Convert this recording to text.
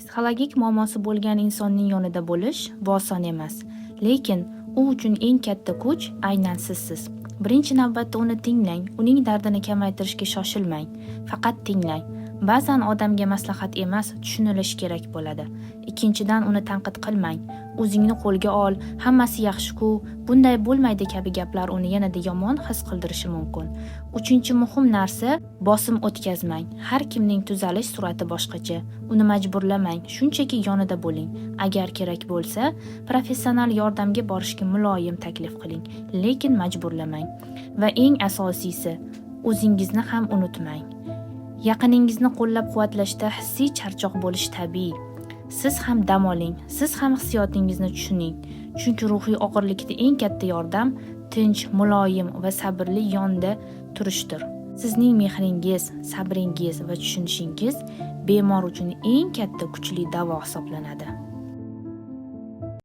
Psixologik muammosi bo'lgan insonning yonida bo'lish bu oson emas. Lekin u uchun eng katta kuch aynan sizsiz. Birinchi navbatda uni tinglang, uning dardini kamaytirishga shoshilmang. Faqat tinglang. Ba'zan odamga maslahat emas, tushunilishi kerak bo'ladi. Ikkinchidan, uni tanqid qilmang. "O'zingni qo'lga ol, hammasi yaxshi-ku, bunday bo'lmaydi" kabi gaplar uni yanada yomon his qildirishi mumkin. Uchinchi muhim narsa: bosim o'tkazmang. Har kimning tuzalish sur'ati boshqacha. Uni majburlamang, shunchaki yonida bo'ling. Agar kerak bo'lsa, professional yordamga borishga muloyim taklif qiling, lekin majburlamang. Va eng asosiysi, o'zingizni ham unutmang. Yaqiningizni qo'llab-quvvatlashda hissiy charchoq bo'lishi tabiiy. Siz ham dam oling, siz ham hissiyotingizni tushuning. Chunki ruhiy og'irlikda eng katta yordam tinch, muloyim va sabrli yonda turishdir. Sizning mehringiz, sabringiz va tushunishingiz bemor uchun eng katta kuchli davo hisoblanadi.